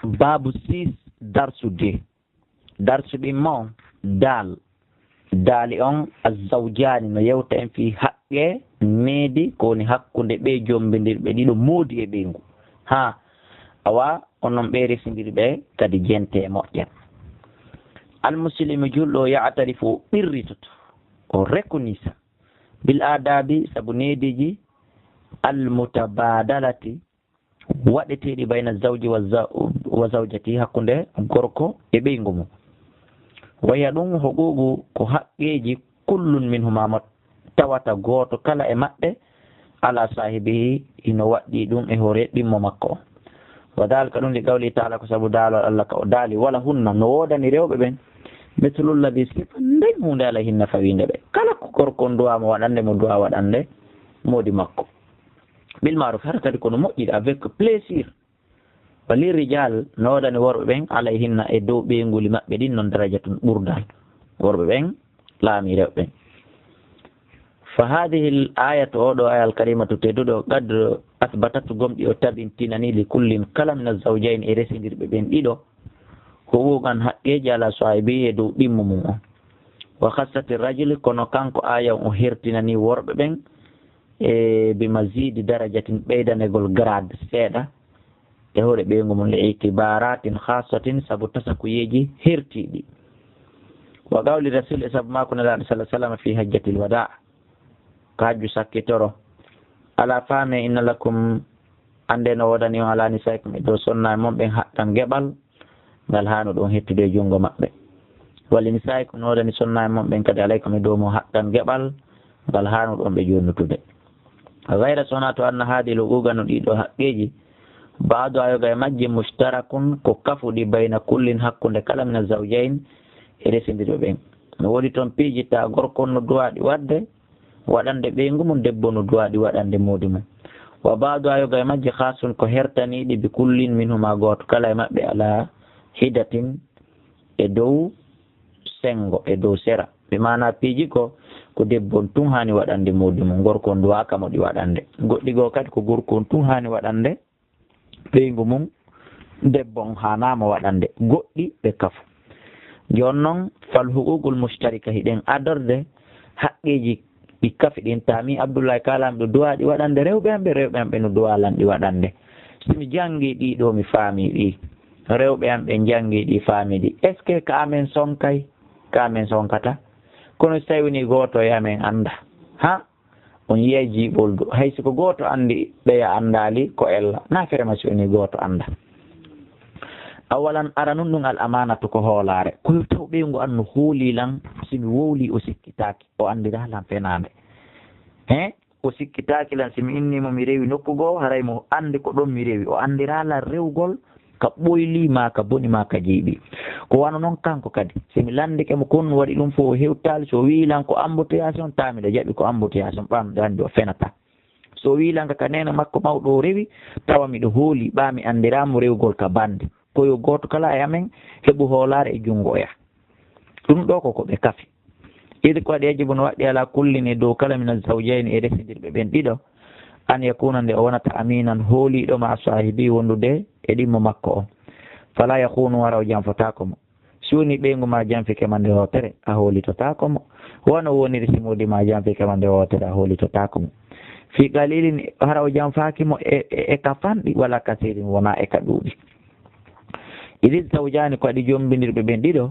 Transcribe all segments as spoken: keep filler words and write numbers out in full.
Baabu six, darsu deux. Darsu ɗimmo on, daal. Daali on, azzawjaani, no yewta en fii haqqe needi, ko woni hakkunde ɓee jombindirɓe ɗiɗo, moodi e ɓeyngu. Haa, awa, onon ɓee resindirɓe kadi jente e moƴƴa. Almuslimu, julɗo, ya'tarifu, o ɓirritoto, o rekonisa, bil aadaabi, sabu neediiji, almutabaadalati, waɗeteeɗi bayna zawji wa za-, wa zawjati, hakkunde gorko e ɓeyngu mum. Wa hiya, ɗum huquuqu, ko haqqeeji, kullun minhuma, mo tawata gooto kala e maɓɓe, ala saahibihi, hino waɗɗii ɗum e hoore ɗimmo makko on. Wa daalika, ɗum li qawlihi taala, ko sabu daalol Allah ka o daali, wala hunna, no woodani rewɓe ɓen, mislul ladhi, sifa nden huunde, alayhinna, fawiinde ɓe. Kala ko gorko on duwaa mo waɗande, mo duwaa waɗande moodi makko. Bil ma'ruf, hara kadi kono moƴƴiri, avec plaisir. Wa lirrijal, no woodani worɓe ɓen, alayhinna, e dow ɓeynguuli maɓɓe ɗin, non darajatun, ɓurdal. Worɓe ɓen laamii rewɓe ɓen. Fa hadhihi al ayatu, oo ɗoo aya, al karimatu, tedduɗo, qad asbatat, gomɗii o tabintinanii, li kullin, kala min, az zawjayni, e resindirɓe ɓen ɗiɗo, huquqan, haqqeeji, ala saahibihi, e dow ɗimmo mum on. Wa khassati rajuli, kono kanko aya on o hertinanii worɓe ɓen, e bi mazidi darajatin, ɓeydanegol grade seeɗa, e hoore ɓeyngu mum, li itibaratin khassatin, sabu tasakuyeeji hertiiɗi. Wa qawli rasul, e sabu maaku Nelaaɗo, sallallahu alaihi wasallam, fi hajjatil wada, ka hajju sakkitoro, ala faame, inna lakum, annde no woodani on, ala nisaikum, e dow sonnaaɓe mon ɓen, haqqan, geɓal, ngal haanuɗo on hettude e junngo maɓɓe. Wa li nisaikum, no woodani sonnaaɓe mon ɓen kadi, alaykum, e dow mon, haqqan, geɓal, ngal haanuɗo on ɓe jonnutude. Gayra, so wonaa to anna haadihil huquuqa, no ɗii ɗoo haqqeeji, baaduha, yoga e majji, mushtarakun, ko kafuɗi, bayna kullin, hakkunde kala, mina zawjayn, e resindirɓe ɓen. No woodi toon piiji ta gorko on no duwaa ɗi waɗde, waɗande ɓeyngu mum, debbo no duwaa ɗi waɗande moodi mum. Wa baaduha, yoga e majji, khaasun, ko hertaniiɗi, bi kullin minhuma, gooto kala e maɓɓe, ala hidatin, e dow senngo, e dow sera. Bi maana piiji goo, ko debbo on tun haani waɗande moodi mum, gorko on duwaaka mo ɗi waɗande. Goɗɗi goo kadi ko gorko on tun haani waɗande ɓeyngu mum, debbo on haanaa mo waɗande. Goɗɗi ɓe kafu. Jooni non, fal huquuqul mushtarika, hiɗen adorde haqqeeji ɗi kafi ɗin. Taami Abdullahi kaalaami ɗo duwaa ɗi waɗande rewɓe am ɓe, rewɓe am ɓe no duwaa lan ɗi waɗande. Si mi janngii ɗii ɗoo, mi faamii ɗii, rewɓe am ɓe janngii ɗii, faamii ɗii, est-ce que ka amen sonkay? Ka amen sonkata. Kono si tawi woni gooto e amen annda, ha? On yi'ay jiiɓoldu. Hay si ko gooto anndi, ɓeya anndaali ko ella. Na fere ma si woni gooto annda. Awalan, aranun ɗum al amaanatu ko hoolaare. Ko yo taw ɓeyngu an no hoolii lan, si mi wowlii o sikkitaaki, o anndiraa lan fenaande. He? O sikkitaaki lan, si mi innii mo mi rewi nokku goo, haray mo anndi ko ɗon mi rewi. O anndiraa lan rewgol ka ɓoylii maa ka boni maa ka jiiɓii. Ko wano non kanko kadi. Si mi lanndike mo ko honɗum waɗi ɗum fof, o hewtaali, so o wi'i lan ko embouteillage on, tawa miɗo jaɓi ko embouteillage on, ɓaa miɗo anndi o fenataa. So o wi'i lan ka, ka neene makko mawɗo o rewi, tawa miɗo hoolii, ɓaa mi anndiraa mo rewgol ka bannde. Ko yo gooto kala e amen heɓu hoolaare e junngo oya. Ɗum ɗoo ko ko ɓe kafi. Idi ko waɗi yajibu no waɗɗi ala kullin e dow kala mina zawjayni e resindirɓe ɓen ɗiɗo, an yakuna nde o wonata aminan hooliiɗo ma saahibi wondude e ɗimmo makko o. Fala yakhunu hara o janfotaako mo. Si woni ɓeyngu ma janfike ma nde wootere, a hoolitotaako mo. Wano woniri si moodi ma janfike ma nde wootere, a hoolitotaako mo. Fi qalilin hara o janfaaki mo e, e, e ka fanɗi wala kasirin wona e ka ɗuuɗi. Idi zawjani ko waɗi jombindirɓe ɓen ɗiɗo,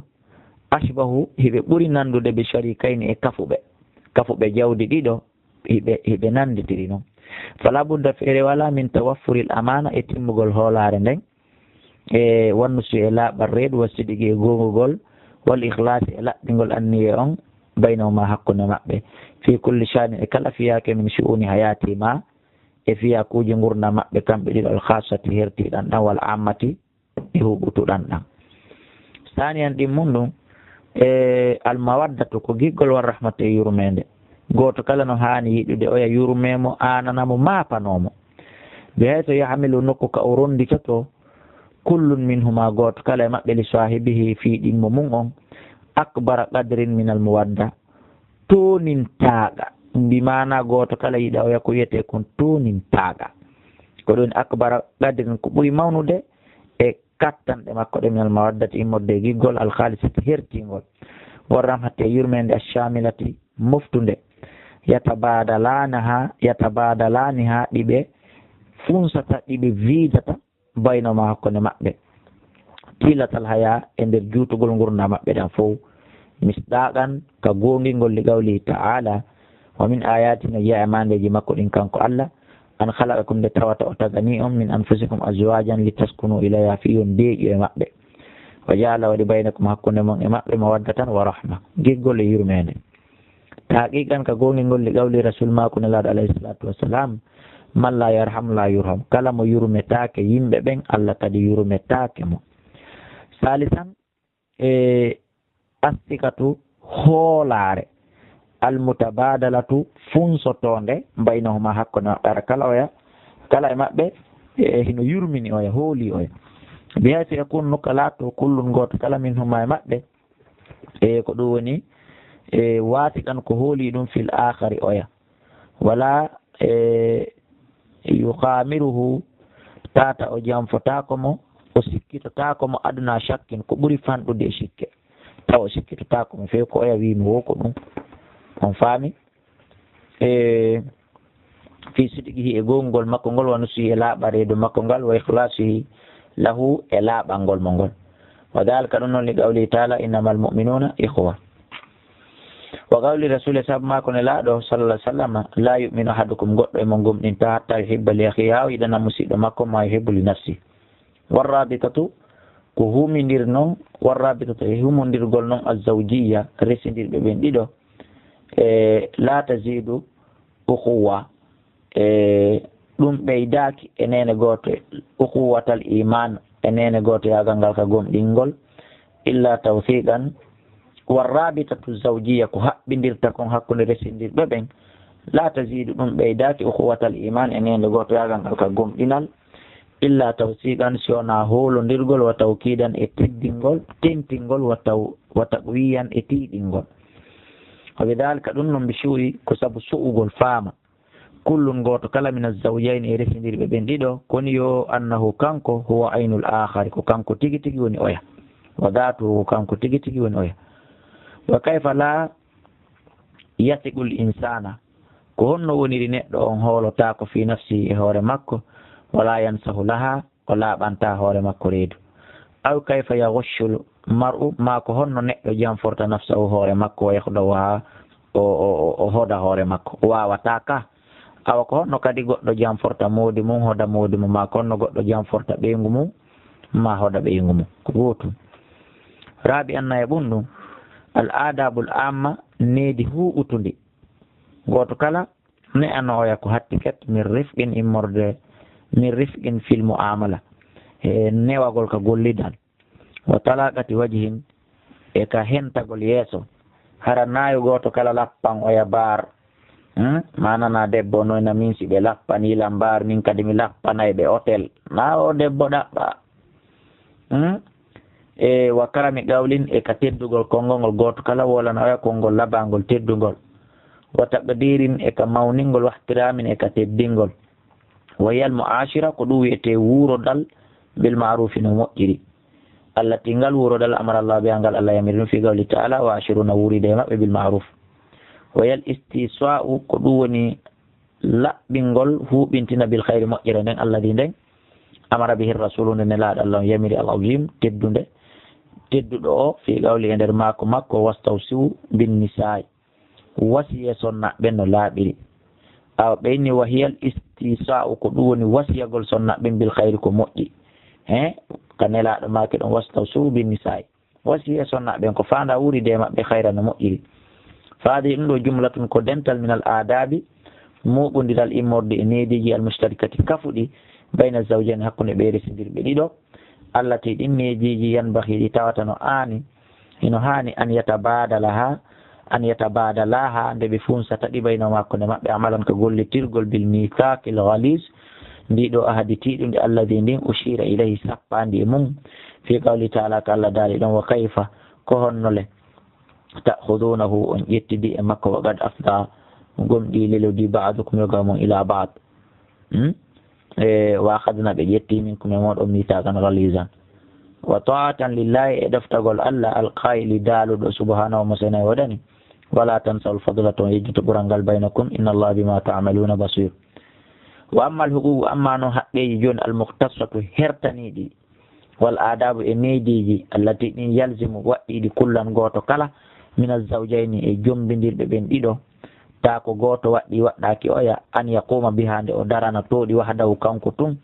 ashbahu, hiɓe ɓuri nandude bi sharikayni e kafuɓe. Kafuɓe jawdi ɗiɗo, hiɓe, hiɓe nanditiri non. Fala budda, feere wala, min tawaffuril amana, e timmugol hoolaare nden, e wannusu e laaɓal reedu, wa sidigi e gongugol, wal ikhlasi e laɓɓingol anniye on, baynahuma hakkunde maɓɓe, fi kulli sha'nin e kala fiyaake min shu'uni hayati ma, e fiyakuuji ngurndan maɓɓe kamɓe ɗiɗo, al khassati hertiɗan ɗan, wal ammati e huɓutuɗan ɗan. Saniyan ɗin mun ɗum, e almawaddatu ko giggol, war rahmatu e yurmeende. Gooto kala no haani yiɗude oya yurmee mo, aanana mo, maapanoo mo. Bi haythu yahmilu, nokku ka o ronditoto, kullun minhuma, gooto kala e maɓɓe, li saahibihi, fii ɗimmo mun on, akbara qadrin min al muwadda, toonintaaga. Bi maana gooto kala yiɗa oya ko wiyetee kon toonintaaga. Ko ɗum akbara qadrin, ko ɓuri mawnude e kattanɗe makko ɗe, minal mawaddati, immorde e giggol, al khalisati, hertingol, war rahmati, e yurmeende, ashamilati, moftunde, yatabadalanaha, yatabadalaniha, ɗi ɓe funsata, ɗi ɓe viidata, baynahuma, hakkunde maɓɓe, tilatal haya, e nder juutugol ngurndan maɓɓe ɗan fow, misdaqan, ka goongingol, li qawlihi ta'ala, wa min ayatina, jeyaa e maandeeji makko ɗin kanko Allah, an khalaqakum, nde tawata o tagani on, min anfusikum azwajan litaskunu ilayha, fii yo on deeƴu e maɓɓe, wa ja'ala, waɗi, baynakum, hakkunde mon e maɓɓe, mawaddatan wa rahma, giggol e yurmeende. Taqiqan, ka goongingol, li qawli rasul makko nelaaɗo alayhi salatu wassalam, man la yarham la yurham, kala mo yurmetaake yimɓe ɓen, Allah kadi yurmetaake mo. Salisan, e assikatu, hoolaare, almutabadalatu, funsotoonde, baynahuma, hakkunde maɓɓe, ara kala oya, kala e maɓɓe, e hino yurmini oya, hooli oya, bihaythu yakunu, no ka laato, kullun, gooto kala, minhuma, e maɓɓe, e ko ɗum woni, e wasiqan, ko hooli ɗum, fil akhari, oya, wala, e yukhamiruhu, tata o janfotaako mo, o sikkitotaako mo, adna shakkin, ko ɓuri fanɗude e sikke, taw o sikkitotaako mo few, ko oya wiimi wo ko ɗum, on faami? E fi sidqihi, e goongol makko ngol, wa nusihi, e laaɓa reedu makko ngal, wa ikhlasihi lahu, e laaɓangol mo ngol. Wa dhalika, ɗum non, li qawlihi ta'ala, innamal mu'minuna ikhwa. Wa qawli rasuli, sabu makko nelaaɗo sallallahu alaihi wasallam, la yu'minu ahadukum, goɗɗo e mon gomɗinta, hatta yuhibba li akhihi, haa o yiɗana musiɗɗo makko, ma yuhibbu li nafsi. War rabitatu, ko humindir non, war rabitatu, e humondirgol non, azzawjiyya, resindirɓe ɓen ɗiɗo, e la tazidu ukhuwa, e ɗum ɓeydaaki e neene gooto, ukhuwatal iman, e neene gooto yaagal ngal ka gomɗingol, illa tawthiqan, war rabitatu zawjiyya, ko haɓɓindirta kon hakkunde resindirɓe ɓen, la tazidu, ɗum ɓeydaaki, ukhuwatal iman, e neene gooto yaagal ngal ka gomɗinal, illa tawthiqan, si wonaa hoolondirgol, wa tawkidan, e teddingol, tentingol, wa taw-, wa taqwiyan, e tiiɗingol. Wa bidhalika, ɗum non, bi shu'i, ko sabu su'ugol faama. Kullun, gooto kala, mina zawjayni, e resindirɓe ɓen ɗiɗo, koni yo annahu, kanko, huwa aynul akhari, ko kanko tigi tigi woni oya. Wa dhatuhu, ko kanko tigi tigi woni oya. Wa kayfa la yathiqul insana, ko honno woniri neɗɗo on hoolotaako fi nafsihi, e hoore makko, wala yansahu laha, o laaɓanta hoore makko reedu. Aw kayfa yaghushul mar'u, maa ko honno neɗɗo janforta nafsahu, hoore makko, wa yakhda'uha, o, o, o, o hoda hoore makko, o waawataa ka. Awa ko honno kadi goɗɗo janforta moodi mum, hoda moodi mum, maa ko honno goɗɗo janforta ɓeyngu mum, maa hoda ɓeyngu mum, ko gootum. Rabi'an, nayaɓun ɗum, al adabul amma, needi huuɓutundi. Gooto kala ne'anooya ko hatti ket, min rifqin, immorde, min rifqin fil mu'amala, e newagol ka gollidal, wa talaqati wajhin, e ka hentagol yeeso. Hara naayo gooto kala lappan oya bar. Hmm? Ma nana debbo noy na min si ɓe lappanii lan bar, min kadi mi lappanay ɓe hotel. Na o debbo ɗaɓɓa. Hmm? E wa karami qawlin, e ka teddugol konngol ngol, gooto kala wolana oya konngol labangol, teddungol. Wa taqdirin, e ka mawningol, wa ihtiramin, e ka teddingol. Wa hiyal mu'ashira, ko ɗum wiyetee wuurodal, bil ma'rufi, no moƴƴiri. Allati, ngal wuurodal, amara Allah biha, ngal Allah yamiri ɗum, fi qawli ta'ala, wa ashiruna, wuuride e maɓɓe, bil ma'ruf. Wa hiyal istisa'u, ko ɗum woni laɓɓingol, huuɓintina, bil khayri, moƴƴere nden, alladi nden, amara bihi rasulu, nde nelaaɗo Allah on yamiri, al azim, teddunde, tedduɗo o, fi qawli, e nder maako makko, wastawsiu bin nisa'i, wasiye sonna ɓen no laaɓiri. Awa ɓe inni, wa hiyal istisa'u, ko ɗum woni wasiyagol sonna ɓen, bil khayri, ko moƴƴi. He, ka nelaaɗo maaki ɗon, wastawsiu bin nisa'i. Wasiye sonna ɓen ko faanda wuuride e maɓɓe khayra no moƴƴiri. Fa hadi, ɗum ɗo, jumlatun, ko dental, minal adabi, muɓɓondiral immorde e neediiji, al mushtarikati, kafuɗi, bayna zawjayni, hakkunde ɓe resindirɓe ɗiɗo, allati, ɗin neediiji, yanbahi, ɗi tawata no aani, hino haani, an yatabadalaha, an yatabadalaha, nde ɓe funsata ɗi, baynahuma, hakkunde maɓɓe, amalan, ko gollitirgol, bil mithaqil ghalis, ndi ɗo ahadi tiiɗundi, alladi, ndin, ushira ilayhi, sappaandi e mum, fi qawli ta'ala, ka Allah daali ɗon, wa kayfa, ko honno le, ta'khudunahu, on ƴettidi e makko, wa qad afda, gomɗii lelodi, ba'dukum, yoga mon, ila ba'd. Hmm? E, wa akhadna, ɓe ƴetti, minkum, e mooɗon, mithaqan ghalizan. Wa ta'atan lillahi, e ɗoftagol Allah, al-qaa'ili, daaluɗo, subhanahu, mo senay waɗani. Wala tansawul fadla, to on yejjutu ɓural ngal, baynakum, inna Allah bima ta'maluna basir. Wa amma al-huququ, amma non haqqeeji jooni, al-mukhtassatu, hertaniiɗi, wal aadabu, e neediiji, allati, ɗin, yalzimu, waɗɗiiɗi, kullan, gooto kala, min az-zawjayni, e jombindirɓe ɓen ɗiɗo, taa ko gooto waɗɗii, waɗɗaaki oya, an yaquma biha, nde o darana tooɗi, wahdahu, kanko tun,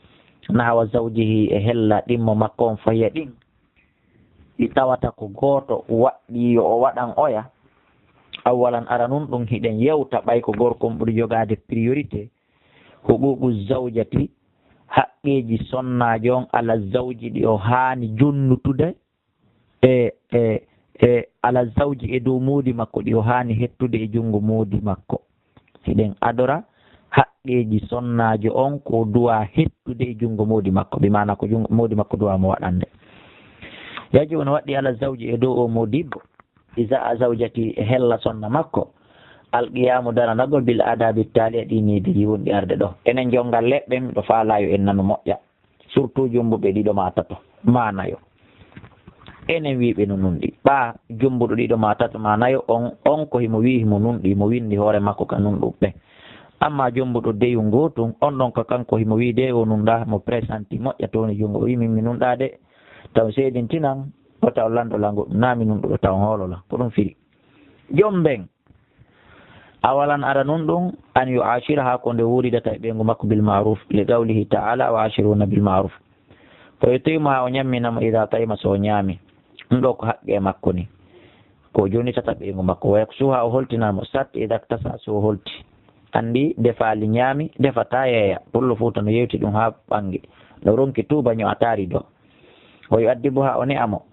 nahwa zawjihi, e hella ɗimmo makko on, fahiya, ɗin, ɗi tawata ko gooto waɗɗii yo o waɗan oya. Awwalan, aranun ɗum, hiɗen yewta ɓay ko gorko on ɓuri jogaade priorité, huququ zawjati, haqqeeji sonnaajo on, ala zawji, ɗi o haani jonnutude, e, e, e ala zawji, e dow moodi makko, ɗi o haani hettude e junngo moodi makko. Hiɗen adora haqqeeji sonnaajo on ko duwa hettude e junngo moodi makko, bi maana ko junngo moodi makko duwa mo waɗande. Yaji on waɗɗi ala zawji, e dow o moodibbo, iza a zawjati, e hella sonna makko, alqiyaamu, daranagol, bil aadaabi taaliya, ɗi neediiji wonɗi arde ɗo. Enen jonngal leɗɗe, miɗo faalaa yo en nanu moƴƴa. Surtout jumbuɓe ɗiɗo maa tato maa nayo. Enen wiiɓe no nunɗi. Ɓaa jumbuɗo ɗiɗo maa tato maa nayo, on, on ko himo wi'i himo nunɗi, himo winndi hoore makko ka nunɗuɓe. Amma jumbuɗo deyu ngootun, on ɗon ka kanko himo wi'i de o nunɗaa, mo presenti moƴƴa, towni junngo, o wi'i min mi nunɗaa de. Taw seedintinan, o taw lanɗo lango, naa mi nunɗuɗo, taw hoolo lan. Ko ɗum firi. Jomben. Awalan, aranun ɗum, an yu'ashiraha, ko nde wuuridata e ɓeyngu makko, bil ma'ruf, li qawlihi ta'ala, wa ashiruna bil ma'ruf. Ko yettoyimo haa o ñammina mo, idha ta'ima, so o ñaami. Ɗum ɗo ko haqqe makko ni. Ko o jonnitata ɓeyngu makko. Wa yaksuha, o holtina mo. Sat, idha iktasa, so o holti. Anndi, defaali ñaami, defata yeeya. Pullo Fuuta no yewti ɗum haa ɓangi. No ronki tuuba ño'ataari do. Wa yu'addibuha, o ne'a mo.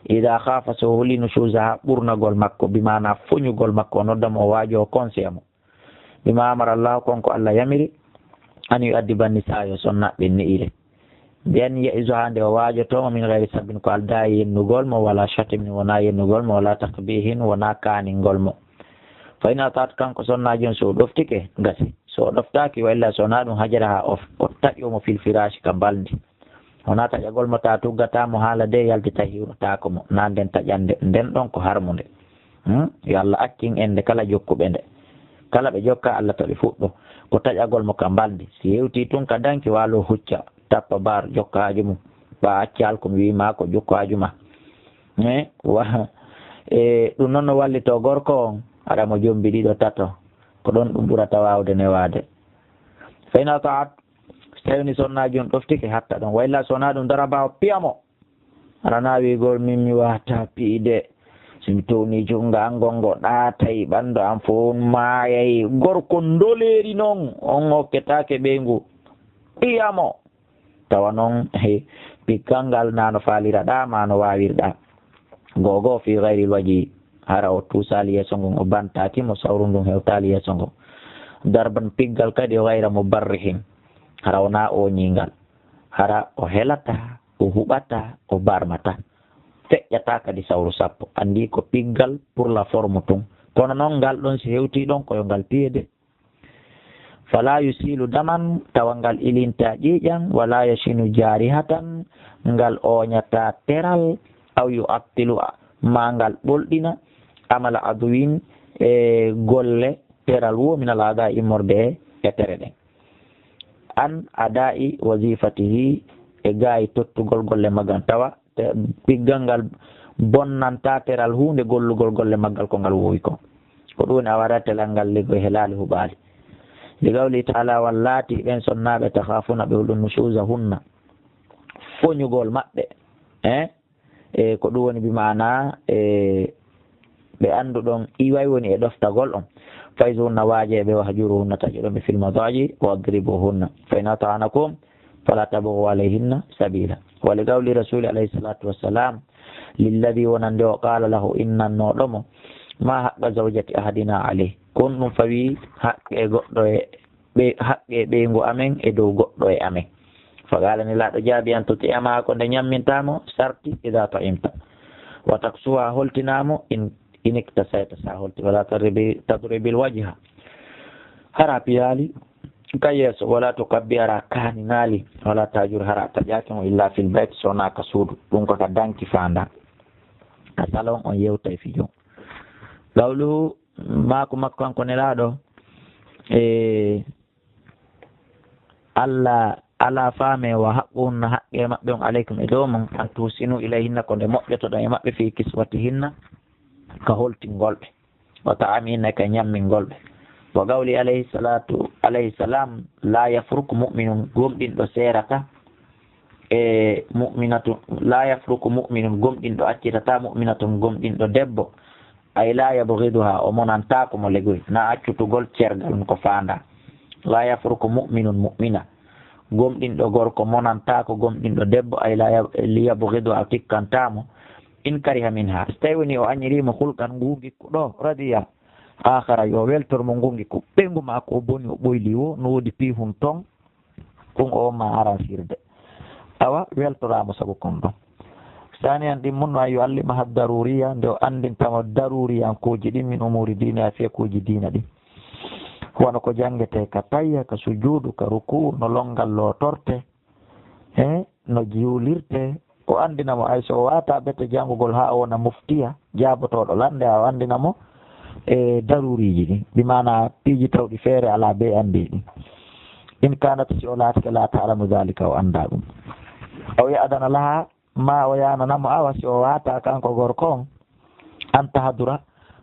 Idha khafa, so o huli, nushuzaha, ɓurnagol makko, bi maana foñugol makko, o nodda mo, o waajo, o konseya mo. Bima amara Allah, kon ko Allah yamiri, an yu'addiba nisa, yo sonnaaɓe ne'ire. Bi an ya'izuha, nde o waajoto mo, min ghayri sabbin, ko aldaa e yennugol mo, wala shatimin, wona yennugol mo, wala taqbihin, wona kaaningol mo. Fa in ata'at, kanko sonnaajo on, so o ɗoftike, gasi. So o ɗoftaaki, wa illa, so wonaa ɗum, hajaraha, o, o taƴo mo, fil firashi, ka mbalndi. Wonaa taƴagol mo, ta tuggata mo haala de yaltita, hiwrotaako mo, na nden taƴande, nden ɗon ko harmunde. Hmm? Yo Allah accin en nde kala jokkuɓe nde. Kala ɓe jokka Allah to ɓe fuɗɗo. Ko taƴagol mo ka mbalndi. Si hewti tun ka danki, waalo hucca, tappa bar, jokka haaju mum. Ɓa acca alkum wi ma ko jokku haaju ma. Eh, wa-, e, ɗum noon no wallitoo gorko on, haɗa mo jombi ɗiɗo tato. Ko ɗon ɗum ɓurata waawde newaade. Fa in ata'at, so tawi ni sonnaajo on ɗoftike, hatta ɗon. Wa illa, so wonaa ɗum, daraba, o piya mo. Aɗa na wiigol min mi wata piide. So mi towni junngo an ngon, ngo ɗaatay, ɓanndu an fof maayay. Gorko ndoleeri noon, on okketaake ɓeyngu. Piya mo. Tawa noon, he, piggal ngal na no faaliraɗaa, ma no waawirɗaa. Gogo fi ghayril waji, hara o tuusaali yeeso ngon, o bantaaki mo, sawru ndun hewtaali yeeso ngon. Darban, piggal kadi, o gayra mubarrihin, hara wonaa ooñiingal, hara o helataa, o huɓataa, o barmataa, feƴƴataa kadi sawru sappo. Anndi ko piggal pour la forme tun. Kono noon, ngal ɗon si hewtii ɗon, ko yo ngal piye de. Fala yusilu daman, tawa ngal ilinta ƴiiƴan, wala yashinu jarihatan, ngal ooñata teral, aw yu'attilu, ma ngal ɓolɗina, amala aduwin, e golle teral wo, minal aada, immorde e, e tere ɗen. An adai wazifatihi, e gaayi tottugol golle magan, tawa te-, piggal ngal bonnanta teral huunde gollugol golle maggal ko ngal wowi kon. Ko ɗum woni a waɗa telal ngal liggey helaali huɓaali. Li qawli taala, wan laati ɓen sonnaaɓe, takhafuna ɓe hulɗo, nushuzahunna, foñugol maɓɓe. Eh? E ko ɗum woni bi maana, e, ɓe annduɗon iway woni e ɗoftagol on. Faizuhunna, waaje ɓe, wahjuruhunna, taƴoɗon ɓe, fil madaji, wadribuhunna. Fa in ata'anakum, fala tabghu alayhinna sabila. Wa li qawli rasuli alayhi salatu wassalam, lilladhi, wonande o, qala lahu, innannoɗo mo, ma haqqa zawjati ahadina alayh. Kon ɗum fawi haqqe goɗɗo e ɓe-, haqqe ɓeyngu amen e dow goɗɗo e amen. Fa qala, Nelaaɗo jaabi, an tuti'a ma, ko nde ñamminta mo, sarti, ida ta'imta. Wa taksuha, holtina mo, in, in iktasayta, sa holti. Wala tadribi, tadribil wajha. Hara piyaali, Ka yeeso, wala tukabbiha, hara kaani ŋaali, wala tahjur, hara taƴaaki mo, illa fil bayt, so wonaa ka suudu. Ɗum ko ka danki faanda. Ka salon on yewtay fijo. Qawluhu, maaku makko kanko Nelaaɗo, e, Alla, alaa faame, wa haqquhunna, haqqe maɓɓe on, alaykum, e dow mon, an tuhsinu ilayhinna, ko nde moƴƴotoɗon e maɓɓe, fi kiswatihinna, ka holtingol ɓe. Wa ta'amihinna, ka ñammingol ɓe. Wa qawli alayhi salatu, alayhi salam, la yafruku mu'minun, gomɗinɗo seerata e mu'minatu, la yafruku mu'minun, gomɗinɗo accitata mu'minatun, gomɗinɗo debbo. Ay la yabghiduha, o monantaako mo legoy. Na accutugol cergal ko faanda. La yafruku mu'minun mu'mina. Gomɗinɗo gorko monantaako gomɗinɗo debbo, ay la yab-, li yabghiduha, o tikkanta mo. In kariha minha, so tawi woni o añiri mo khulqan, ngu ngikku ɗo, radiya akhara, yo weltor mo ngu ngikku. Ɓeyngu maako o boni, o ɓoyli wo, no woodi pihun ton, ɗum o ma aransirde. Awa, weltoraama sabu kon ɗon. Saniyan, ɗin mun, an yu'allimaha daruriya, nde o anndinta mo daruriyankooji ɗin, min umuri diiniha, fekuuji diina ɗin. Wano ko janngetee ka tayya, ka sujuudu, ka rukuu, no lonngal lootorte, he, no juulirte, o anndina mo, ay so o waata bete janngugol haa o wona muftiya, jaabotooɗo lannde, o anndina mo e daruriiji ɗin, bi maana piiji tawɗi feere alaa bee anndi ɗin. In kanat, si o laatike, la ta'lamu dhalika, o anndaa ɗum. Aw ya'dana laha, ma o yaanana mo, awa si o waata kanko gorko on, an tahdura,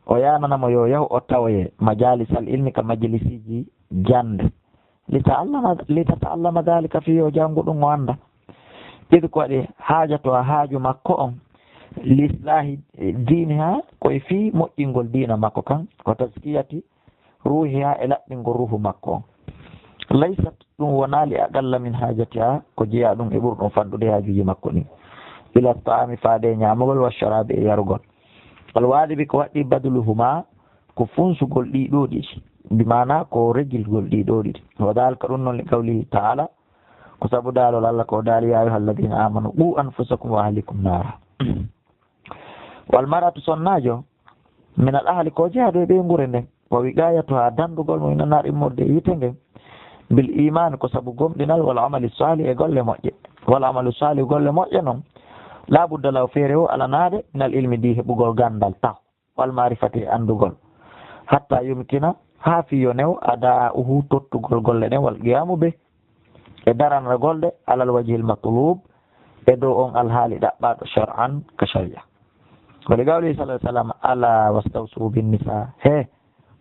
o yaanana mo yo yahu o tawoye majalisal ilmi, ka majlisiiji jannde. Lita'allama, litata'allama dhalika, fii yo janngu ɗum o annda. Id, ko waɗi haajatuha, haaju makko on, li islaahi diiniha, ko e fii moƴƴingol diina makko kan, wa tazkiyati ruuhiha, e laɓɓingol ruuhu makko on. Laysat, ɗum wonaa li aqalla min haajatiha, ko jeyaa ɗum e ɓurɗum fanɗude haajuuji makko ɗin. Ila ta'ami, faade e ñaamugol, wa sharabi, e yarugol. Al waajibi, ko waɗɗi badluhuma, ko funsugol ɗii ɗoo ɗiɗi, bi maana ko regilgol ɗii ɗoo ɗiɗi. Wa dhalika, ɗum non, li qawlihi ta'ala, ko sabu daalol Allah ko o daali, ya ayyuha alladhina amanu qu anfusakum wa ahlikum nara. Wal mar'atu, sonnaajo, min al ahli, ko jeyaaɗo e ɓeynguure nden. Wa wiqayatuha, dandugol mo, minan nar, immorde e yiite ngen, bil iman, ko sabu gomɗinal, wal amali salih, e golle moƴƴe. Wal amalu salih, golle moƴƴe non, la budda lahu, feere o alanaade, min al ilmi, ɗi heɓugol ganndal taw. Wal ma'rifati, e anndugol. Hatta yumkina, haa fii yo new, ada'uhu, tottugol golle ɗen, wal qiyamu bih, e daranagol ɗe, alal wajhil matlub, e dow on alhaali ɗaɓɓaaɗo, shar'an, ka shari'a. Wa li qawlihi sallallahu alayhi wa sallam, ala wastawsu bin nisa, he,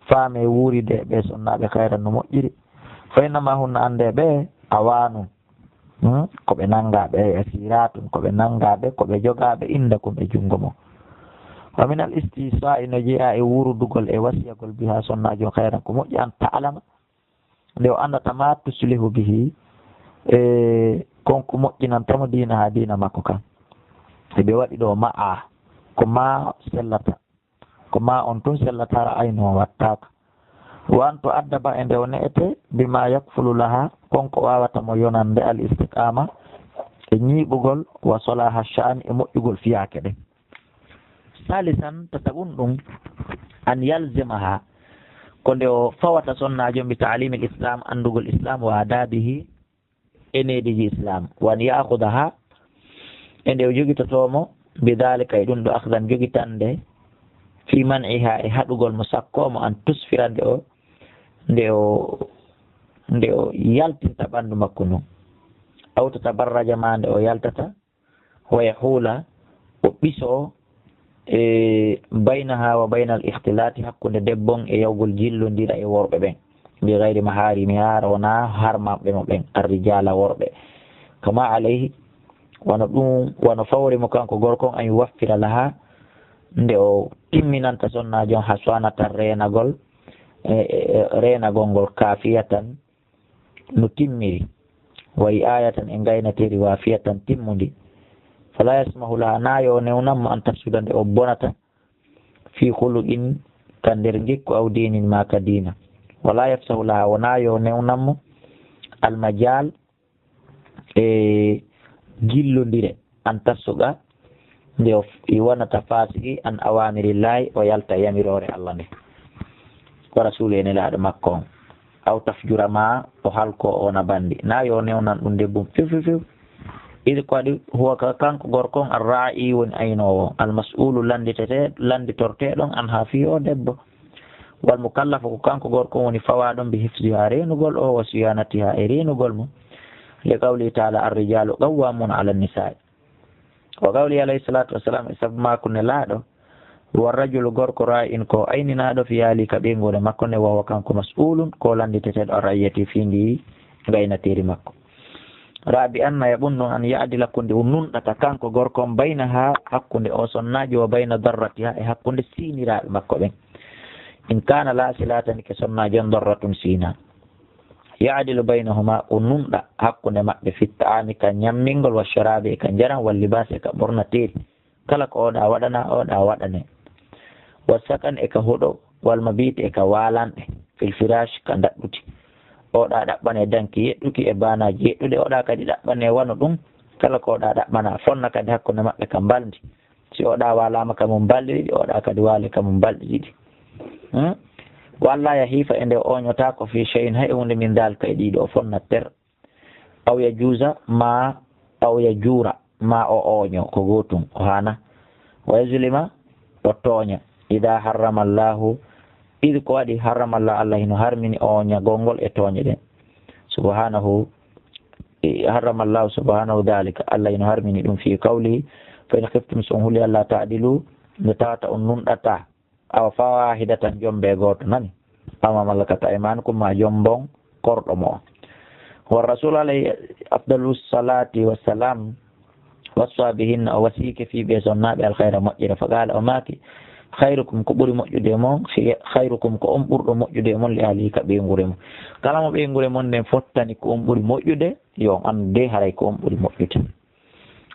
faame wuuride ɓe sonnaaɓe khayran no moƴƴiri. Fa innama hunna, annde ɓe, awanun, Hmm? Ko ɓe nanngaa ɓe, e siratun, ko ɓe nanngaa ɓe, ko ɓe jogaa ɓe, indakum, e junngo mon. Wa min al istisa'i, no jeyaa e wurudugol e wasiyagol, biha, sonnaajo on, khayran, ko moƴƴi, an ta'lama, nde o anndata, ma tuslihu bihi, e kon ko moƴƴinanta mo diinaha, diina makko kan. E ɓe waɗi ɗo ma'a, ko ma sellata. Ko ma on tun sellata, ra'ayno wattaaka. Wa an tu'addaba, e nde o ne'ete, bima yakfulu laha, kon ko waawata mo yonande al istiqama, e ñiiɓugol, wa salaha sha'ni, e moƴƴugol fiyaake ɗen. Salisan, tataɓun ɗum, an yalzimaha, ko nde o fawata sonnaajo on, bi ta'limil islam, anndugol islam, wa adabihi, e neediiji islam, wa an ya'khudaha, e nde o jogitotoo mo, bi dhalika, e ɗum ɗo, akhdan, jogitande, fi man'iha, e haɗugol mo, sakkoo mo, an tusfira, nde o, nde o, nde o yaltinta ɓanndu makko ndun, aw tatabarraja, ma nde o yaltata, wa yahula, o ɓiso, e, baynaha wa baynal ikhtilati, hakkunde debbo on e yawgol jillondira e worɓe ɓen, bi ghayri maharimiha, hara wonaa harmaaɓe mo ɓen, arrijala, worɓe, kama alayhi, wano ɗum, wano fawri mo kanko gorko on, an yuwaffira laha, nde o timminanta sonnaajo on, haswanatan, reenagol, e, e, e, reenagol ngol, kafiyatan, no timmiri, wa ri'ayatan, e ngaynateeri, wafiyatan, timmundi. Fala yasmahu laha, na yo newnan mo, an tafsuda, nde o bonata, fi khuluqin, ka nder ngikku, aw dinin, ma ka diina. Wala yafsahu laha, wona yo newnan mo, al majal, e jillondire, an tassuqa, nde o f-, i wonata fasiki, an awamirillahi, o yalta yamiroore Allah nde, wa rasuli, e nelaaɗo makko on. aw tafjura ma o halko o wona bandi. Na yo newnan ɗum debbo few, few, few. Idi ko waɗi huwa ka, kanko gorko on, arra'i woni aynoowo, almas'ulu landitete, landitorteɗon an ha fii o debbo. Wal mukallafu ko kanko gorko on woni fawaɗon bi hifziha reenugol o, wa siyanatiha e reenugol mo. Li qawli ta'ala, "Ar-rijalu qawwamuna ala nisa'i." Wa qawli alayhi salatu wassalam, e sabu maako Nelaaɗo, "Wa rajulu gorko ra'in ko ayninaɗo fi yali ka ɓeynguure makko nde, wa huwa kanko mas'ulun ko landiteteɗo an ra'iyati fi ndi gaynateeri makko." Rabi anna ya ɓun ɗon an ya'dila ko nde o nunɗata kanko gorko on bayna ha hakkunde o sonnaajo wa bayna darratiha e hakkunde siiniraaɓe makko ɓen. In kana la silatani ke sonnaajo on darratun siina. Ya'dilu baynahuma o nunɗa hakkunde maɓɓe fi ta'ami ka ñammingol wa sharabi e ka njaram wa libasi e ka ɓornateeri. Kala ko oɗa waɗana, oɗa waɗane. Wa sakan e ka huɗo, wal mabiti e ka walanɗe, fil firash ka ndaɗɗuti. Oɗa ɗaɓɓane danki yeɗɗuki e banaji yeɗɗuɗe, oɗa kadi ɗaɓɓane wano ɗum. Kala ko oɗa ɗaɓɓana, fonna kadi hakkunde maɓɓe ka mbalndi. Si oɗa walama ka mum balɗe ɗiɗi, oɗa kadi wale ka mum balɗe ɗiɗi. Hmm? Wa alla ya hifa e nde o oñota ko fi shay'in hay hunde min dalika e ɗiɗo o fonna ter. Aw ya juza ma, aw ya juura ma o ooño ko gootum, o haana. Wa yuzlima, o tooña. Ida harrama Allahu, idi ko waɗi harrama Allahu, Allah hino harmini ooñagol ngol e tooñe ɗen. Subhanahu, i-, harrama Allahu subhanahu dhalika, Allah hino harmini ɗum fi qawlihi, "Fa in khiftum", so on huli Allah ta'dilu, nde tawata on nunɗata. Awa fawahidatan, jombe gooto nani. Aw ma malakat aymanukum, ma jombon korɗo mo on. Wa rasul alayhi afdalu salati wassalam wassa bihinna, o wasike fi ɓe sonnaɓe alkhayra moƴƴere. Fa qala, o maaki, "Khayrukum", ko ɓuri moƴƴude e mon, fi-, "Khayrukum", ko on ɓurɗo moƴƴude e mon, "li ahlihi", ka ɓeynguure mum. Kala mo ɓeynguure mon nden fottani ko on ɓuri moƴƴude, yo on anndu de haray ko on ɓuri moƴƴude.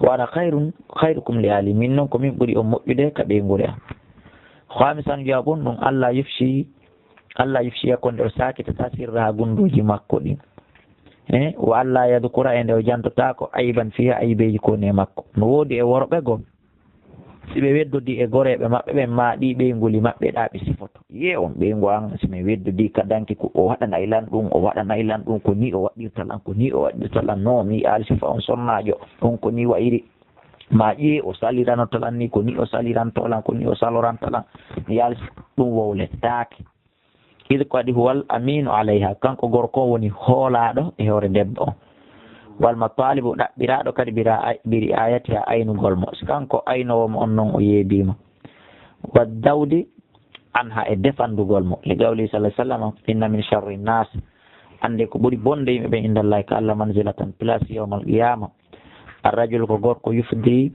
Wa ana khayrun, khayrukum li ahli, min noon ko min ɓuri on moƴƴude ka ɓeynguure am. Khamisan, jawaabun ɗum, Allah yufshi, Allah yufshiya ko nde o saakitata sirra gunndooji makko ɗin. Eh, wa Allah yadhkura e nde o jantotaako ayban fiha aybeeji ko ne makko. No woodi e worɓe goo, si ɓe weddodi e goreeɓe maɓɓe ɓen, ma ɗi ɓeynguli maɓɓe ɗa ɓe sifoto. Ye on ɓeyngu an, si mi weddodi ka danki ko o waɗanay lan ɗum, o waɗanay lan ɗum, ko ni o waɗirta lan, ko ni o waɗirta lan. No mi yi'aali sifa on sonnaajo, on ko ni wa'iri. Ma ƴee o saliranoto lan ni, ko ni o saliranto lan, ko ni o saloranta lan. Mi yi'aali ɗum wowletaake. Id ko waɗi huwal aminu alayha, kanko gorko on woni hoolaaɗo e hoore debbo on. Wal matalibu ɗaɓɓiraaɗo kadi bira-, biri ayatiha aynugol mo. Si kanko aynoowo mo on non o yeebii mo. Wa dawdi anha e defandugol mo. Li qawli sallallahu alaihi wasallam, "Inna min sharri nas." Annde ko ɓuri bonde yimɓe ɓen inda Allah ka Allah manzilatan place yawmal qiyama. Ar-rajulu ko gorko yufdi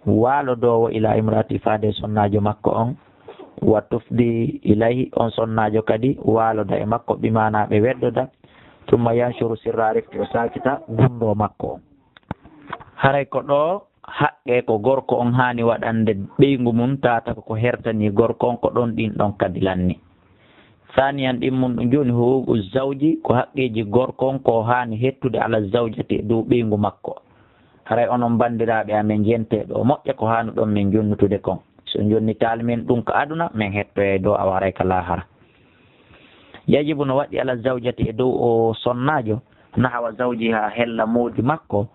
waalodoowo ila imraati faade sonnaajo makko on. Wa tufdi ilayhi on sonnaajo kadi waaloda e makko bi maana ɓe weddoda. Thumma yanshuru sirra rifqi o saakita gundo makko on. Haray ko ɗo haqqe ko gorko on haani waɗande ɓeyngu mum, tata ko ko hertani gorko on ko ɗon ɗin ɗon kadi lanni. Saniyan ɗin mum ɗum jooni huququ zawji ko haqqeeji gorko on ko haani hettude ala zawjati e dow ɓeyngu makko. Haray onon banndiraaɓe amen jente ɗo moƴƴa ko haanu ɗon min jonnutude kon. So jonnitaali min ɗum ka aduna, min hettoyay dow awa haray ka laahara. Yajibu no waɗi ala zawjati e dow o sonnaajo, nahawa zawjiha hella moodi makko,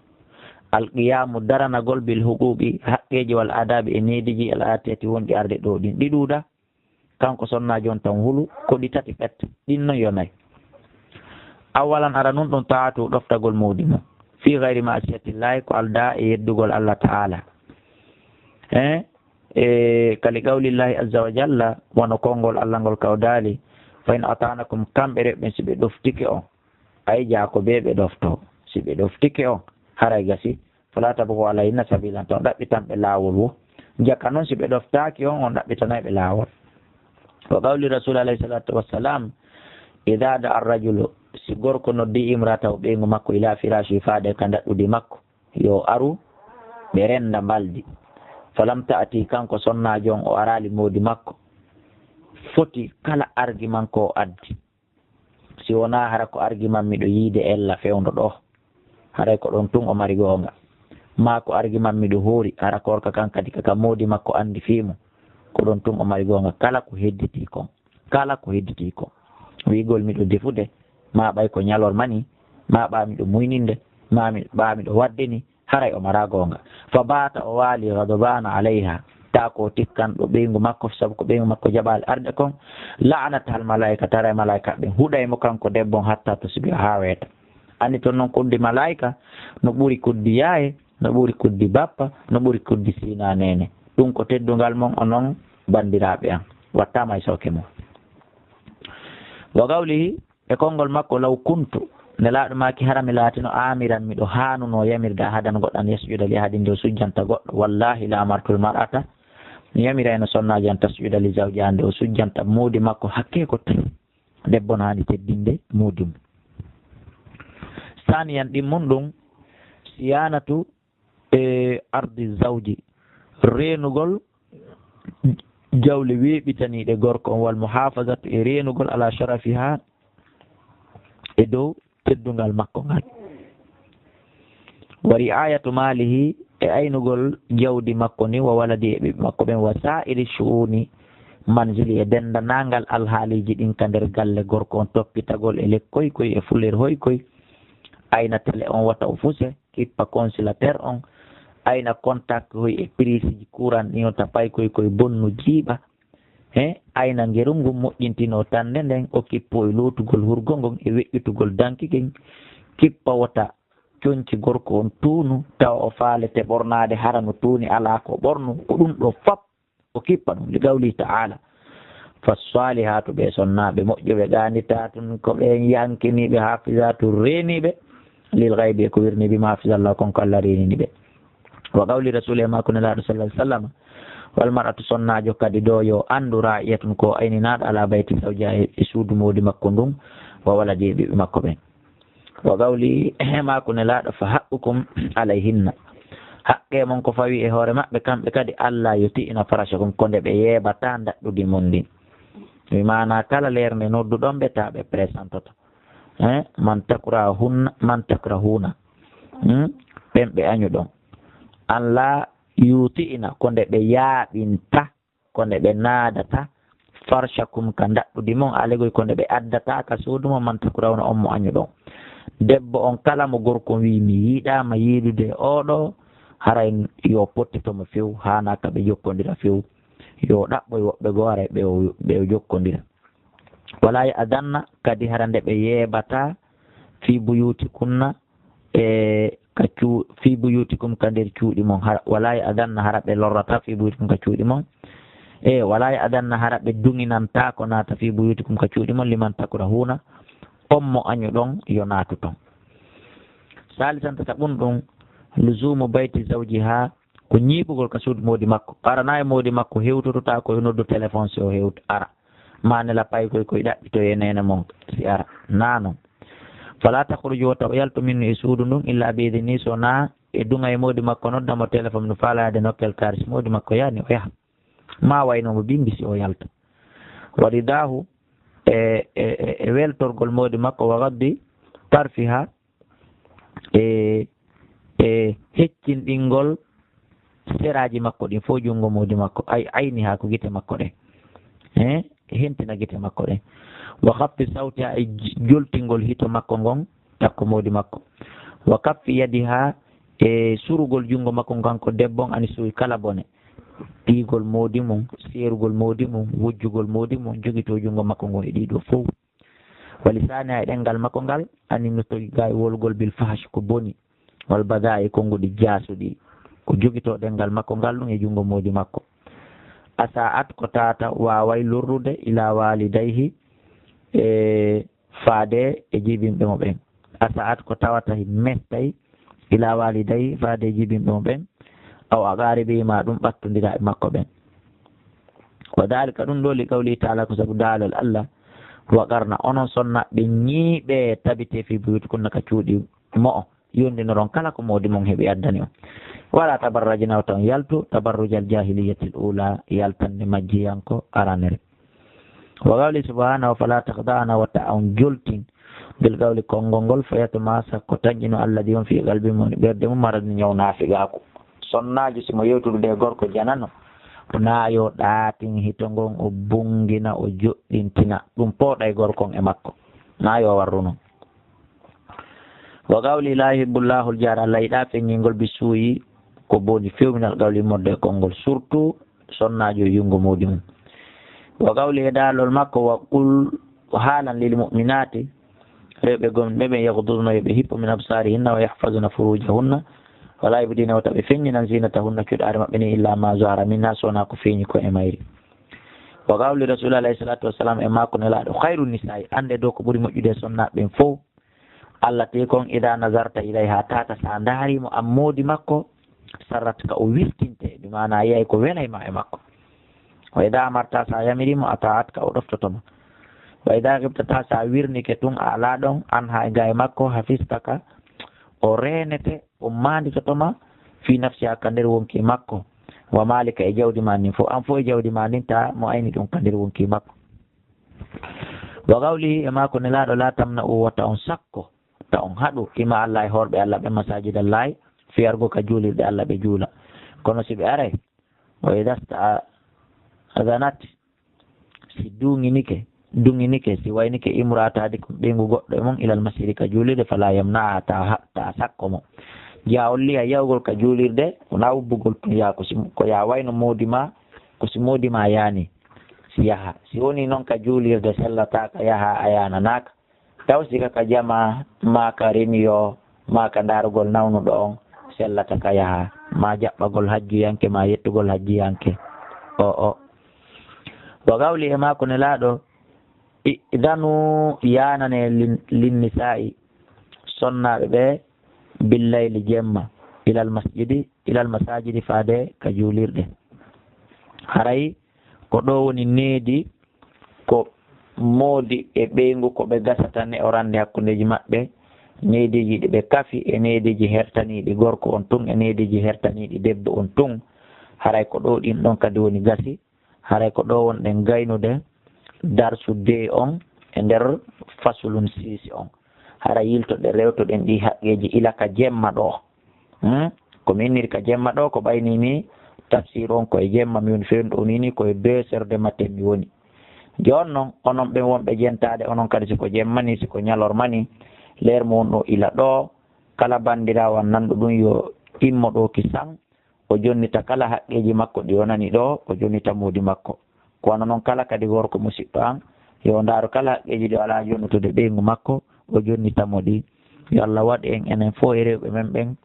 alqiyaamu daranagol bil huquqi haqqeeji wal adabi e neediji al atiyati wonɗi arde ɗo ɗin. Ɗi ɗuuɗa, kanko sonnaajo on tan hulu, ko ɗi tati pet, ɗin non yo nay. Awalan ara nun ɗum taatu ɗoftagol moodi mum. Fi gayri ma'siyatillahi ko alda e yeddugol Allah ta'ala. Hein? E kali qawlillahi azza wa jalla, wano konngol Allah ngol kawdaali, "Fa in atanakum", kamɓe rewɓe si ɓe ɗoftike on, ay jaa ko ɓe ɓe ɗofto, si ɓe ɗoftike on, haray gasi, "fala tabghu alayhinna sabila", to on ɗaɓɓitan ɓe laawol wo. Jaka non si ɓe ɗoftaaki on, on ɗaɓɓitanay ɓe laawol. Wa qawli rasul alayhi salatu wassalam, "Idha da'a ar-rajulu", si gorko noddi imratahu ɓeyngu makko, "ila firashi", faade ka ndaɗɗudi makko, yo aru, ɓe renda mbaldi. Falam ta'ti, kanko sonnaajo on o araali moodi makko. Foti kala argument ko o addi. Si wonaa hara ko argument miɗo yiide ella fewndo ɗo. Haray ko ɗon tun o mari goonga. Maa ko argument miɗo hoori, hara korka kan kadi kaka moodi makko andi fii mum. Ko ɗon tun o mari goonga. Kala ko hedditi kon. Kala ko hedditi kon. Wiigol miɗo defude. ma ɓay ko ñalorma ni, ma ɓa miɗo muyninde, ma mi, ɓa miɗo waɗde ni, haray o mara goonga. Fa baata, o waali, gadbaana alayha, ta ko tikkanɗo ɓeyngu makko, sabu ko ɓeyngu makko jaɓaali arde kon, la'anatahal malaa'ika, taray malaa'ika ɓen huɗay mo kanko debbo on, hatta tusbiha, haa weeta. Anndi ton non kuddi malaa'ika no ɓuri kuddi yaaye, no ɓuri kuddi bappa, no ɓuri kuddi siina neene. Ɗum ko teddungal mon onon banndiraaɓe an. Wattaama e sooke mon. Wa qawlihi, e konngol makko, law kuntu, Nelaaɗo maaki, hara mi laatino, aamiran, miɗo haanunoo yamirde, ahadan, goɗɗo, an yasjuda li ahadin, nde o sujjanta goɗɗo, wallahi la amartul mar'ata, mi yamirayno sonnaajo an tasjuda li zawjiha, nde o sujjanta moodi makko, hakkee ko tawi debbo no haani teddinde moodi mum. Saaniyan, ɗimmun ɗum, siyanatu e ardi zawji, reenugol jawle weeɓitaniiɗe gorko on, wal muhafazatu, e reenugol ala sharafiha, e dow teddungal makko ngal, wa ri'ayatu malihi, e aynugol jawdi makko ndin, wa waladi, e ɓiɓɓe makko ɓen, wa sa'iri shu'uni manzili, e denndanangal alhaaliiji ɗin ka nder galle gorko on, toppitagol e lekkoy koy e fuleer hoy koy, ayna tele on wata o fuse, kippa konsilater on, ayna kontak hoy e piriisiji kuran ɗin o tapay koy koy bonnu jiiɓa. He, ayna ngerum ngun moƴƴintinoo tannde nden, o kippo e lootugol hurgo ngon e weƴƴutugol danki kin, kippa wota conci gorko on tuunu, tawa o faalete ɓornaade hara no tuuni alaa ko ɓornu, ko ɗum ɗo fop o kippa ɗum, li qawlihi ta'ala, fa salihatu, ɓe sonnaaɓe moƴƴuɓe gaanditaa tun, ko ɓe yankiniiɓe, hafizatu, reeniiɓe, lil ghaybi, e ko wirni, bima hafizallah, kon ko Allah reenini ɓe. Wa qawli rasuli, e maaku Nelaaɗo sallallahu alaihi wasallam, wal mar'atu, sonnaajo kadi ɗo yo anndu, ra'iyatun, ko ayninaaɗo, ala bayti zawjiha, e suudu moodi makko ndun, wa waladi, e ɓiɓɓe makko ɓen. Wa qawli, e maaku Nelaaɗo, fa haqqukum alayhinna, haqqe mon ko fawi e hoore maɓɓe kamɓe kadi, alla yuti'na farashakum, ko nde ɓe yeeɓata ndaɗɗudi mon ndin. Mi maana kala leer nde nodduɗon ɓe, ta ɓe présentoto. Eh, man takrahunna, man takrahuna. Hmm? Ɓen ɓe añuɗon. An la yuti'na, ko nde ɓe yaaɓinta, ko nde ɓe naadata, farshakum, ka ndaɗɗudi mon, alegoy ko nde ɓe addata ka suudu mon, man takrahuna, on mo añuɗon. Debbo on kala mo gorko on wi'i, mi yiɗaama yiidude e oɗo, haray yo pottito mo few, haana ka ɓe jokkondira few. Yo ɗaɓɓoy woɓɓe goo, haray ɓe o, ɓe o jokkondira. Wala ya'danna, kadi hara nde ɓe yeebata, fi buyutikunna, e ka cu-, fi buyutikum, ka nder cuuɗi mon, hara, wala ya'danna, hara ɓe lorrata, fi buyutikum, ka cuuɗi mon, e wala ya'danna, hara ɓe duŋinantaako naata, fi buyutikum, ka cuuɗi mon, liman takrahuna, on mo añuɗon yo naatu ton. Salisan, tataɓun ɗum, luzumu bayti zawjiha, ko ñiiɓugol ka suudu moodi makko. Arana e moodi makko hewtototaako e noddu téléphone si o hewt-, ara. Ma nela paykoy koy ɗaɓɓitoy e neene mon si ara. Naa non. Fala takhruju, wota o yaltu, minhu, e suudu ndun, illa bi idni, so naa e duŋa e moodi makko, nodda mo téléphone, no faala yaade nokkel kaari, si moodi makko yaani o yaha. Ma wayno mo bimbi si o yalta. Wa ridahu, e, e, e, e weltorgol moodi makko, wa gaddi tarfiha, e, e heccinɗingol seraaji makko ɗin fof, junngo moodi makko, ay, ayni haa ko gite makko ɗen. He, e hentina gite makko ɗen. Wa khaffi sawtiha, e j-, joltingol hito makko ngon, takko moodi makko. Wa kaffi yadiha, e surugol junngo makko ngon, kanko debbo on, ani suuy kala bone. Piygol moodi mum, seerugol moodi mum, wujjugol moodi mum, jogito junngo makko ngon e ɗiɗo fof. Wa lisaniha, e ɗemngal makko ngal, ani no togi ga e wolgol bil fahsh, ko boni, wal badai, e konnguɗi jaasuɗi, ko jogito ɗemngal makko ngal ɗum e junngo moodi makko. Asa'at, ko tawata waaway lorrude, ila walidayhi, e faade e jibinɓe mo ɓen. Asa'at, ko tawata mestay, ila walidayhi, faade e jibinɓe mo ɓen, aw aqaribihi, ma ɗum ɓattondiraaɓe makko ɓen. Wa dhalika, ɗum ɗo, li qawlihi ta'ala, ko sabu daalol Allah, wa qarna, onon sonnaaɓe ñiiɓe, tabite, fi buyutikunna, ka cuuɗi mo'o, yondinoron kala ko moodi mon heɓi addani on. Wala tabarrajna, wota on yaltu, tabarrujal jahiliyatil ula, yaltande majjiyanko aranere. Wa qawli subhanahu, fala takhda'na, wata on joltin, bil qawli, konngol ngol, fayatma, sakko tanƴino, alladhi, on, fi qalbi, mum, ɓernde mum, maradun, ñaw naafigaaku. Sonnaajo, si mo yewtude e gorko janano, naa yo ɗaatin hito ngon, o bunngina, o joɗɗintina, ɗum pooɗay gorko on e makko. Na yo warru non. Wa qawli la yuhibbu Allahu al-jahra, Allah yiɗa feññingol bi suu'i, ko boni few, minal qawli, modde e konngol, surtout sonnaajo e yunngo moodi mum. Wa qawli, e daalol makko, wa qul, o haalan lil mu'minaati, rewɓe gomɗinɓe ɓen, yaghdudna, yo ɓe hippo, min absaarihinna, wa yahfazna furujahunna, wala yubdina, wata ɓe feññinan, zinatahunna, cuɗaare maɓɓe nden, illa ma zahara minha, so wonaa ko feeñi ko e mayri. Wa qawli rasul alayhi salatu wassalam, e maako Nelaaɗo, khayru nisaa'i, annde dow ko ɓuri moƴƴude e sonnaaɓe ɓen fow, Allah tee kon, ida nazarta ilayha, tata sa ndaari mo an moodi makko, sarrat ka, o wirtinte, bi maana yiyay ko welay ma e makko. Wa ida amarta, sa yamiri mo, ata'at ka, o ɗoftoto ma. Wa ida ghibta, ta sa wirnike tun, a alaa ɗon, anha, e ga e makko, hafizta ka, o reenete, o maanditoto ma, fi nafsiha, ka nder wonki makko, wa malika, e jawdi ma ndin fow, an fow e jawdi ma ndin, ta mo ayni ɗum ka nder wonki makko. Wa qawlihi, e maako Nelaaɗo, la tamna'u, wata on sakko, ta on haɗu, ima Allah, e horɓe Allah ɓe, masajid Allah, fiyargo ka juulirɗe Allah ɓe juula. Kono si ɓe aray, wa idasta adanat, si duŋinike, duŋinike, si waynike imra'atu ahadikum, ɓeyngu goɗɗo e mon, ilal masjidi, ka juulirde, fala yamna'ha, ta ha-, ta sakko mo. Jeyaa on liya yahugol ka juulirde, wonaa ubbugol tun yaa ko si, ko yaa wayno moodi ma, ko si moodi ma yaani, si yaha. Si woni non ka juulirde, sellataaka, yaha a yaananaaka. Taw si ka, ka jama, maa ka reniyo, maa ka ndaarugol nawnuɗo on, sellata ka yaha, maa jaɓɓagol hajjuyanke, maa yettugol hajjuyanke. O, o. Wa qawli, e maako Nelaaɗo, i'danu, yaanane lin-, linnisaa'i, sonnaaɓe ɓe, billayli, jemma, ilal masjidi, ilal masajidi, faade ka juulirɗe. Haray ko ɗo woni needi, ko moodi e ɓeyngu ko ɓe gasata ne'orannde hakkundeeji maɓɓe, neediiji ɗi ɓe kafi e neediiji hertaniiɗi gorko on tun e neediiji hertaniiɗi debbo on tun. Haray ko ɗo ɗin ɗon kadi woni gasi, haray ko ɗo wonɗen gaynude darsu dee on e nder fasulun siisi on. Hara yiltoɗen, rewtoɗen ɗi haqqeeji ila ka jemma ɗo. Hmm? Ko mi inniri ka jemma ɗo, ko ɓayni ni tafsir on ko e jemma mi woni, fewndo on ini ko e deux heures de matin mi woni. Jooni non, onon ɓen wonɓe jentaade, onon kadi si ko jemma ni, si ko ñalorma ni, leer mo won ɗo ila ɗo, kala banndiraawo an nanɗo ɗum yo immo ɗo kisan, o jonnita kala haqqeeji makko ɗi o nani ɗo, o jonnita moodi makko. Ko wano non kala kadi gorko musiɗɗo an, yo ndaaru kala haqqeeji ɗi o alaa jonnutude ɓeyngu makko, o jonnita mo ɗi. Yo Allah waɗ en enen fof e rewɓe men ɓen,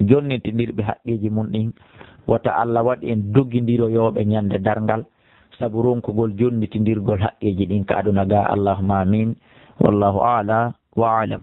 jonnitindirɓe haqqeeji mum ɗin. Wata Allah waɗ en dogindiroyooɓe ñande darngal, sabu ronkugol jonnitindirgol haqqeeji ɗin ka aduna ga. Allahumma amin. Wallahu a'la wa a'lam.